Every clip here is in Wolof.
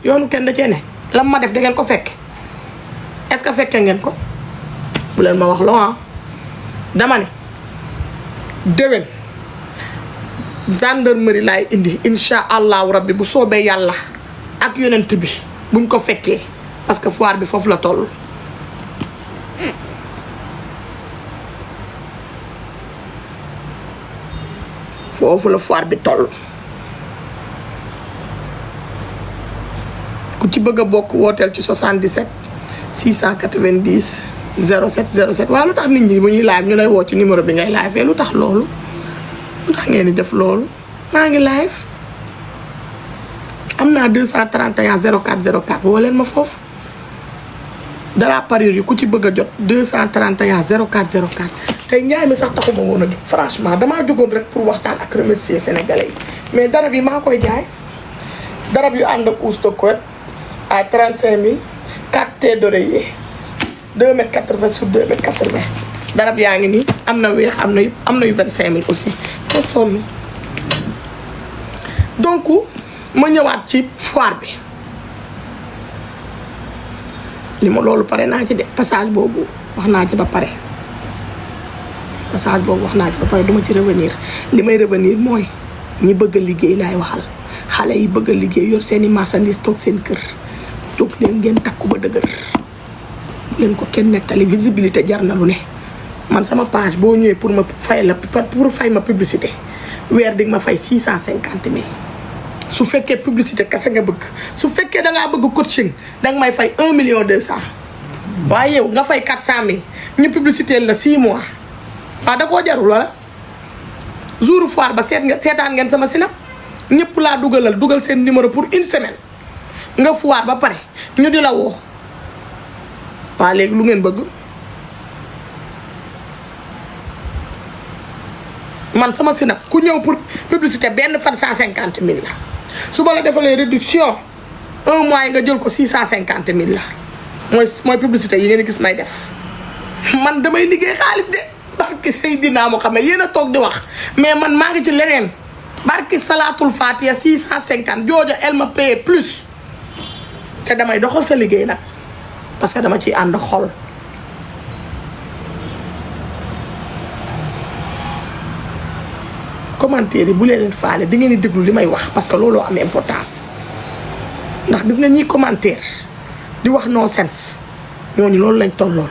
yoonu kenn da cee ne lam ma def da ngeen ko fekk est-ce que fekke ngeen ko bu leen ma wax loo dama ne déwén gendarmerie laay indi insha allahu rabbi bu soobee yàlla ak yonent bi buñ ko fekkee parce que foire bi foofu la toll. foofu la foire bi toll ku ci bëgg a bokk wooteel ci 77 690 07 07 waaw lu tax nit ñi bu ñuy live ñu lay woo ci numéro bi ngay live lu tax loolu lu tax ngeen di def loolu maa ngi live am naa 231 04 04 woo leen ma foofu dara parure yi ku ci bëgg a jot 231 04 04 tey njaay mi sax taxuma woon a jóg franchement damaa jógoon rek pour waxtaan ak remercier sénégalais yi mais darab yi maa koy jaay darab yu ànd ak housse de couette à 35 000 4 thé d'oreiller 2 mètres 80 sur 2 mètres 80 darab yaa ngi nii am na weex am na yu 25 000 aussi te sonn donc ma ñëwaat ci foire bi li ma loolu pare naa ci de passage boobu wax naa ci ba pare passage boobu wax naa ci ba pare duma ci revenir li may revenir mooy ñi bëgg a liggéey laay waxal xale yi bëgg a liggéey yor seeni marchandise toog seen kër jóg leen ngeen takku ba dëgër bu leen ko kenn nettali visibilité jar na lu ne man sama page boo ñëwee pour ma fay la pour fay ma publicité weer di nga ma fay 650 000 su fekkee publicité kese nga bëgg su fekkee dangaa bëgg coaching danga may fay 1 million 200 waaye yow nga fay 400 000 ñu publicité la 6 mois waaw da koo jarul wala jour foire ba seetaan ngeen sama sinap ñëpp laa dugal seen numéro pour une semaine nga foire ba pare ñu di la woo waa léegi lu ngeen bëgg man sama sinap ku ñëw pour publicité benn fan 150 000 la su ma la defalee réduction 1 mois yi nga jël ko 650 000 la mooy publicité yi ngeen gis may def man damay liggéey xaalis de barki Seydina Muhammad yéen a toog di wax mais man maa ngi ci leneen barki salaatul fatiha 650 joojo elle ma paye plus te damay doxal sa liggéey nag parce que dama ciy ànd xol commentaire yi bu leen faale di ngeen di déglu li may wax parce que looloo am importance ndax gis nga ñiy commentaire di wax non sens ñooñu loolu lañ tollool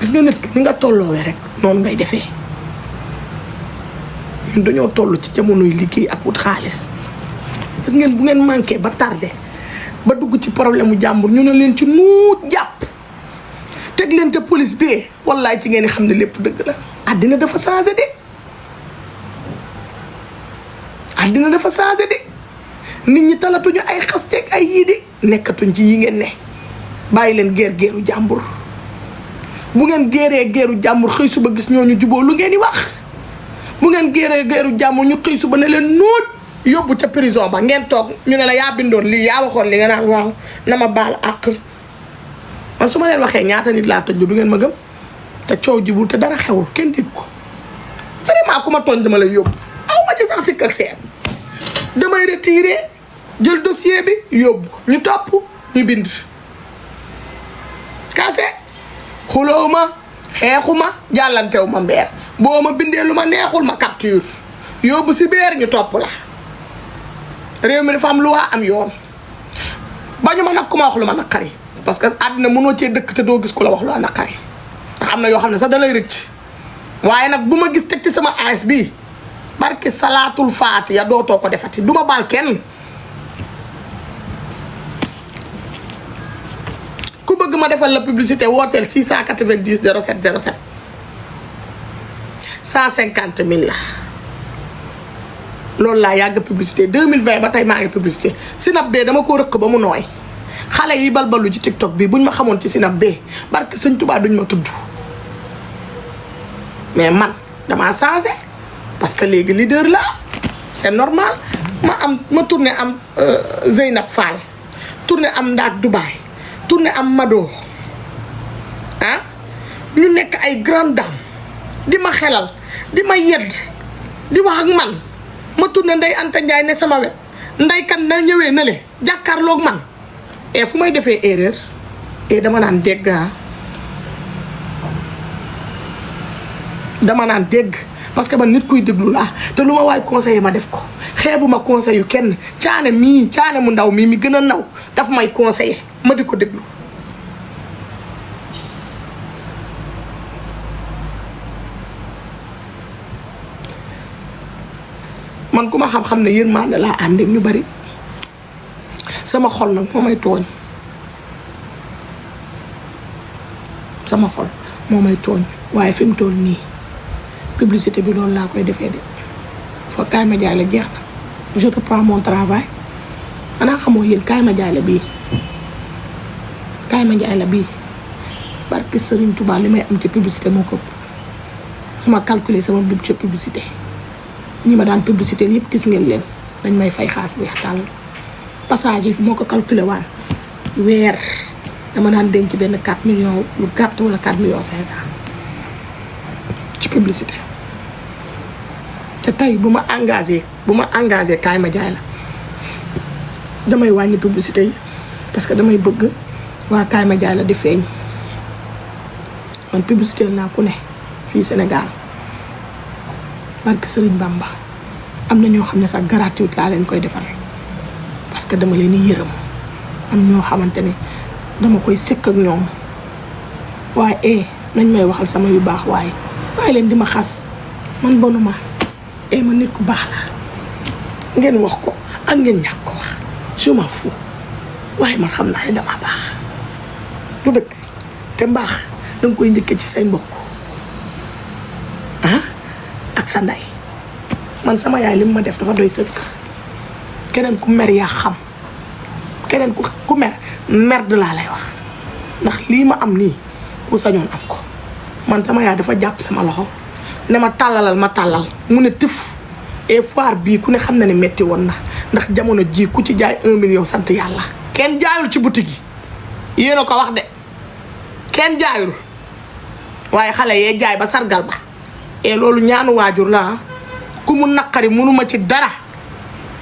gis nga nit ki ni nga tolloowee rek noonu ngay defee ñun dañoo toll ci jamonoy liggéey ak wut xaalis gis ngeen bu ngeen manqué ba tardé ba dugg ci problème mu jàmbur ñu ne leen ci nuut jàpp teg leen te police bee wallaay ci ngeen di xam ne lépp dëgg la àddina dafa changé de àddina dafa changé de nit ñi talatuñu ay xasteeg ay yii de nekkatuñ ci yi ngeen ne bàyyi leen geeru jàmbur bu ngeen geeru jàmbur xëy suba gis ñooñu juboo lu ngeen di wax bu ngeen geeru jàmbur ñu xëy suba ne leen nuut yóbbu ca prison ba ngeen toog ñu ne la yaa bindoon lii yaa waxoon li nga naan waaw na ma baal àq man su ma leen waxee ñaata nit laa tëj lu du ngeen ma gëm te coow jibul te dara xewul kenn dégg ko vraiment ku ma tooñ dama lay yóbbu aw ma ci sax sikk ak seen damay retiré jël dossier bi yóbbu ñu topp ñu bind kase xuloo ma xeexu ma jàllantew ma mbeer boo ma bindee lu ma neexul ma capture yóbbu si beer ñu topp la réew mi dafa am lu waa am yoon bañu ma nag ku ma wax lu ma naqari parce que àddina mënoo cee dëkk te doo gis ku la wax lu ma naqari ndax am na yoo xam ne sax da lay rëcc waaye nag bu ma gis teg ci sama AS bi barki salaatul faatiha dootoo ko defati duma baal kenn ku bëgg ma defal la publicité wooteel 690 07 07 150 000 la loolu laa yàgg publicité 2020 ba tey maa ngi publicité sinap bee dama ko rëq ba mu nooy xale yi balbalu ci TikTok bi buñ ma xamoon ci sinap bee barki sëñ Tuubaa duñ ma tudd mais man damaa changé parce que léegi leader la c'est normal ma tourné am Zeynab Fall tourné am Ndaak Dubaay tourné am Mado ah ñu nekk ay grande dame di ma xelal di ma yedd di wax ak man ma tourné Ndeye Anta Ndiaye ne sama wet ndeykat na ñëwee na le jàkkaarloog man fu may defee erreur dama naan dégg dama naan dégg parce que man nit kuy déglu laa te lu ma waay conseillé ma def ko xeebuma conseil yu kenn caane mu ndaw mii mi gën a naw daf may conseillé ma di ko déglu man ku ma xam-xam ne yërmande laa ànd ak ñu bari sama xol nag moo may tooñ sama xol moo may tooñ waaye fi mu toll nii publicité bi loolu laa koy defee de foo kaay ma jaay la jeex na je reprends mon travail xanaa xamoo yéen kaay ma jaay la bii kaay ma jaay la bii barki Serigne Touba li may am ci publicité moo ko ëpp su ma calculer sama budget publicité ñi ma daan publicité yëpp gis ngeen leen dañ may fay xaas bu weex tàll passage yi moo ko calculé waan weer dama daan denc benn 4 millions lu gàtt wala 4 millions 500 ci publicité te tey bu ma engagé kaay ma jaay la damay wàññi publicité yi parce que damay bëgg waa kaay ma jaay la di feeñ man publicité naa ku ne fii Sénégal barke Serigne Bamba am na ñoo xam ne sax gratuite laa leen koy defal parce que dama leen di yërëm am ñoo xamante ne dama koy sëkk ak ñoom waaye nañ may waxal sama yu baax waaye leen di ma xas man bonuma ma nit ku baax la ngeen wax ko ak ngeen ñàkk ko wax je m'en fous waaye man xam naa ne dama baax du dëgg te mbaax danga koy njëkkee ci say mbokk ak sa ndey man sama yaay li mu ma def dafa doy sëkk keneen ku mer yaa xam keneen ku mer merde laa lay wax ndax lii ma am nii ku sañoon am ko man sama yaay dafa jàpp sama loxo ne ma tàllalal ma tàllal mu ne tëf foire bii ku ne xam na ne metti woon na ndax jamono ji ku ci jaay 1 million sant yàlla kenn jaayul ci boutique yi yéen a ko wax de kenn jaayul waaye xale yee jaay ba sargal ba loolu ñaanu waajur la ku mu naqari mënuma ci dara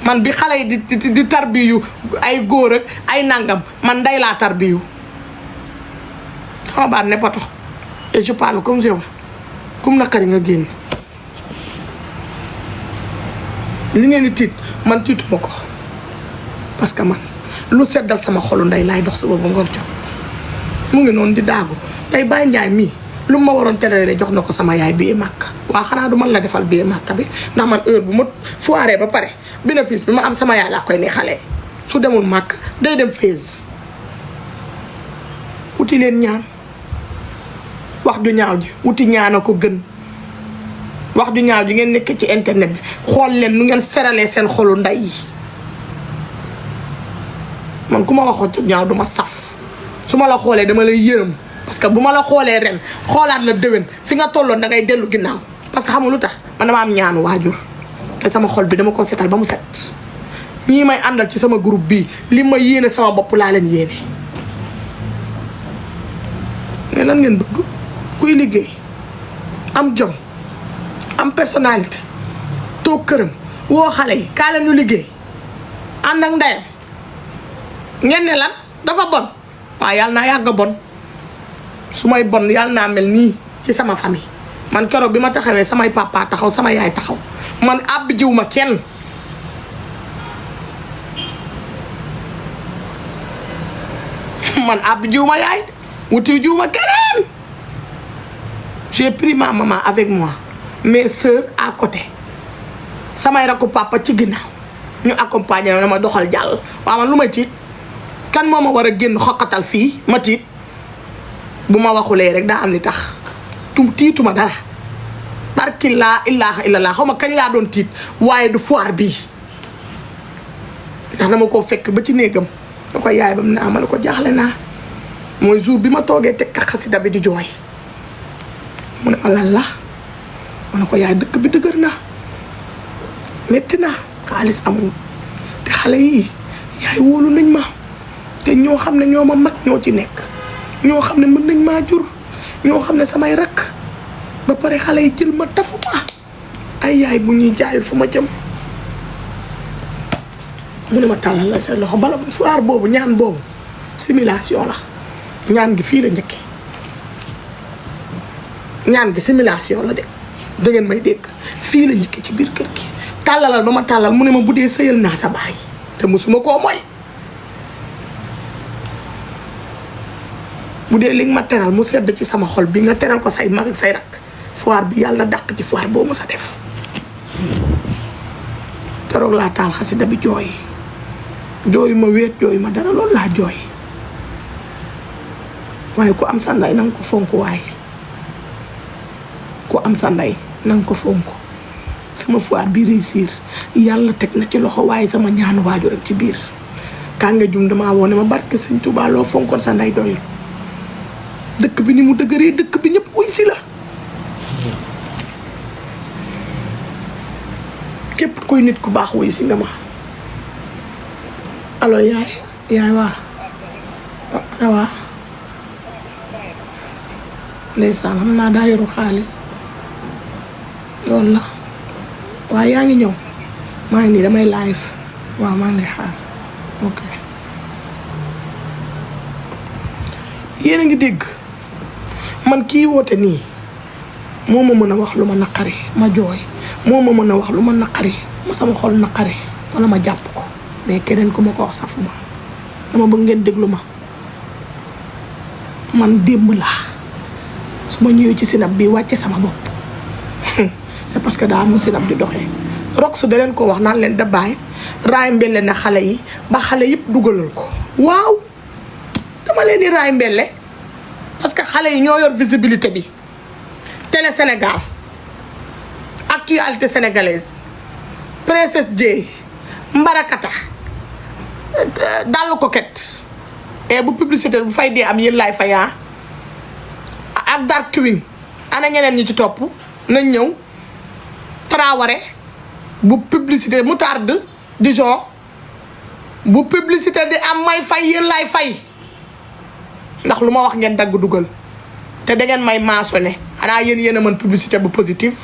man bi xale yi di tarbiyu ay góor ak ay nangam man nday laa tarbiyu sama baat ne poto et je parle comme je veux ku mu naqari nga génn li ngeen di tiit man tiituma ko parce que man lu seddal sama xolu nday laay dox suba ba ngoon jot mu ngi noonu di daagu tey Baye Ndiaye mii lu ma waroon terale jox na ko sama yaay bii màkk waa xanaa du man la defal bii màkk bi ndax man heure bu ma foiree ba pare bénéfice bi ma am sama yaay laa koy ne xale su demul màkk day dem fees wuti leen ñaan wax ju ñaaw ji wuti ñaan a ko gën wax ju ñaaw ji ngeen nekk ci internet bi xool leen nu ngeen seralee seen xolu nday yi man ku ma waxoon ci ñaaw duma saf su ma la xoolee dama lay yërëm parce que bu ma la xoolee ren xoolaat la déwén fi nga tolloon da ngay dellu ginnaaw parce que xam nga lu tax man dama am ñaanu waajur te sama xol bi dama ko setal ba mu set ñii may àndal ci sama groupe bii li ma yéene sama bopp laa leen yéene mais lan ngeen bëgg kuy liggéey am jom am personnalité toog këram woo xale yi kaa leen ñu liggéey ànd ak ndeyam ngeen ne lan dafa bon waaw yàlla naa yàgg bon su may bon yàlla naa mel nii ci sama famille man keroog bi ma taxawee samay papa taxaw sama yaay taxaw man àbb jiw ma kenn man àbb jiw ma yaay wuti jiw ma keneen j'ai pris ma maman avec moi mes sœurs à côté samay rakku papa ci ginnaaw ñu accompagner na ma doxal jàll waaw man lu may tiit kan moo ma war a génn xoqatal fii ma tiit bu ma waxulee rek daa am ni tax tiituma dara barki laa ilaaha illallah xaw ma kañ laa doon tiit waaye du foire bii ndax dama koo fekk ba ci néegam da ko yaay ba mu naa ma ne ko jaaxle naa mooy jour bi ma toogee teg ka xasida bi di jooy mu ne ma lan la ma ne ko yaay dëkk bi dëgër na metti na xaalis amul te xale yi yaay wóolu nañ ma te ñoo xam ne ñoo ma mag ñoo ci nekk ñoo xam ne mën nañ maa jur ñoo xam ne samay rakk ba pare xale yi jël ma tafu ma ay yaay bu ñuy jaayul fu ma jëm mu ne ma tàllal la sa loxo bala foire boobu ñaan boobu simulation la ñaan gi fii la njëkke ñaan gi simulation la de da ngeen may dégg fii la njëkke ci biir kër gi tàllalal ba ma tàllal mu ne ma bu dee sëyal naa sa baay te musuma koo mooy bu dee li nga ma teral mu sedd ci sama xol bi nga teral ko say mag ak say rak foire bi yàlla dàq ci foire boo mu sa def keroog laa taal xasida bi jooy ma wéet jooy ma dara loolu laa jooy waaye ku am sa ndey nanga ko fonk waaye ku am sa ndey nanga ko fonk sama foire bi réussir yàlla teg na ci loxo waaye sama ñaanu waaju rek ci biir kànga jum damaa woone ma barke Sëñ Tuubaa loo fonkoon sa ndey doyul dëkk bi ni mu dëgëree dëkk bi ñëpp wuy si la képp kuy nit ku baax wuy si nga ma allo yaay waa ndeysaan xam naa daa yoru xaalis loolu la waaye yaa ngi ñëw maa ngi nii damay live waaw maa ngi lay xaar ok yéen a ngi dégg man kii woote nii moo ma mën a wax lu ma naqari ma jooy moo ma mën a wax lu ma naqari ma sama xol naqari wala ma jàpp ko mais keneen ku ma ko wax safu ma dama bëgg ngeen déglu ma man démb laa su ma ñëwee ci sinab bi wàcce sama bopp c'est parce que daa mu sinab di doxee rok su da leen ko wax naan leen da bàyyi raay mbelle na xale yi ba xale yëpp dugalal ko waaw dama leen di raay mbelle parce que xale yi ñoo yor visibilité bi télé Sénégal actualité sénégalaise princesse Dieye mbarakata dallu coquette et bu publicité bu fay dee am yéen laay fayaa ak dark queen ana ñeneen ñi ci topp nañ ñëw Traoré bu publicité moutarde Dijon bu publicité di am may fay yéen laay fay ndax lu ma wax ngeen dagg dugal te dangeen may mentionné xanaa yéen a mën publicité bu positif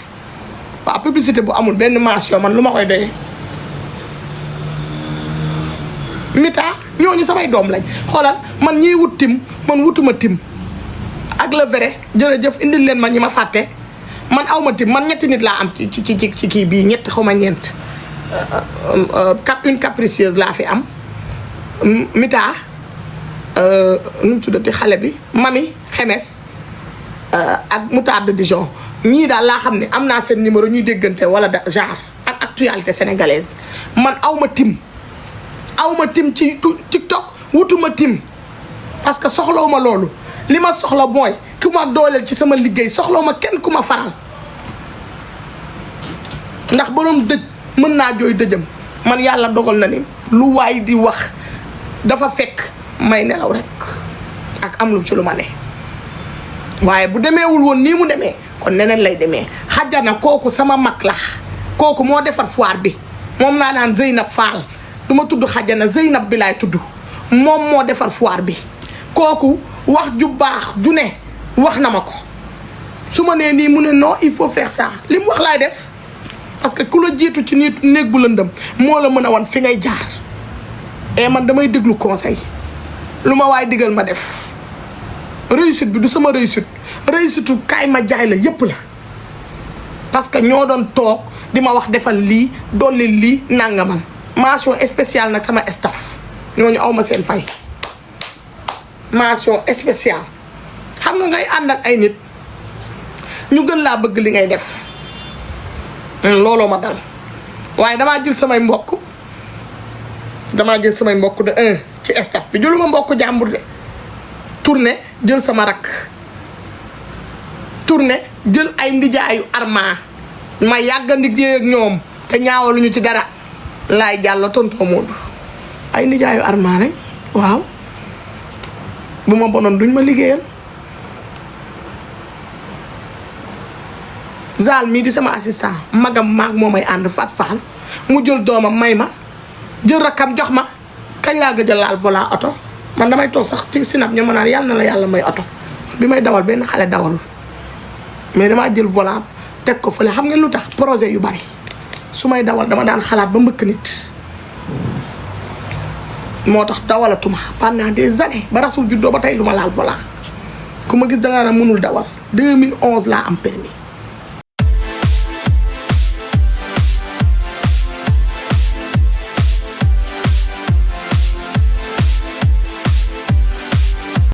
waaw publicité bu amul benn mention man lu ma koy doyee mita ñooñu samay doom lañ xoolal man ñiy wut tim man wutuma tim ak le vrai jërëjëf indil leen ma ñi ma fàtte man awma tim man ñetti nit laa am ci kii bii ñett xaw ma ñeent une capricieuse laa fi am mita nu mu tuddati xale bi mami xemes ak moutarde Dijon ñii daal laa xam ne am naa seen numéro ñuy déggante wala da genre ak actualité sénégalaise man awma tim ci TikTok wutuma tim parce que soxlawuma loolu li ma soxla mooy ku ma dooleel ci sama liggéey soxlawuma kenn ku ma faral ndax borom dëj mën naa jooy dëjëm man yàlla dogal na ni lu waay di wax dafa fekk may nelaw rek ak am lu ci lu ma ne waaye bu demeewul woon nii mu demee kon neneen lay demee xajana kooku sama mag la kooku moo defar foire bi moom naa naan Zeynab Fall du ma tudd xajana Zeynab bi laay tudd moom moo defar foire bi kooku wax ju baax ju ne wax na ma ko su ma nee nii mu ne non il faut faire ça li mu wax laay def parce que ku la jiitu ci nii néeg bu lëndëm moo la mën a wan fi ngay jaar et man damay déglu conseil lu ma waay digal ma def réussite bi du sama réussite kaay ma jaay la yépp la parce que ñoo doon toog di ma wax defal lii dolli lii nangamal mention spéciale nag sama staff ñooñu aw ma seen fay mention spéciale xam nga ngay ànd ak ay nit ñu gën laa bëgg li ngay def looloo ma dal waaye damaa jël samay mbokk de un ci staff bi jëluma mbokk jàmbur de tourné jël sama rakk tourné jël ay ndijaayu Arma ma yàgga liggéey ak ñoom te ñaawaluñu ci dara laay jàll tonton Modou ay ndijaayu Arma lañ waaw bu ma bonoon duñ ma liggéeyal Zal mii di sama assistant magam maag moo may ànd Fat Fall mu jël doomam may ma jël rakkam jox ma kañ laa gëj a laal volant oto man damay toog sax ci sinab ñu ma naan yàlla na la yàlla may oto bi may dawal benn xale dawalul mais damaa jël volant teg ko fële xam ngeen lu tax projet yu bari su may dawal dama daan xalaat ba mbëkk nit moo tax dawalatuma pendant des années ba rasul juddoo ba tey lu ma laal volant ku ma gis dangaa na mënul dawal 2011 laa am permis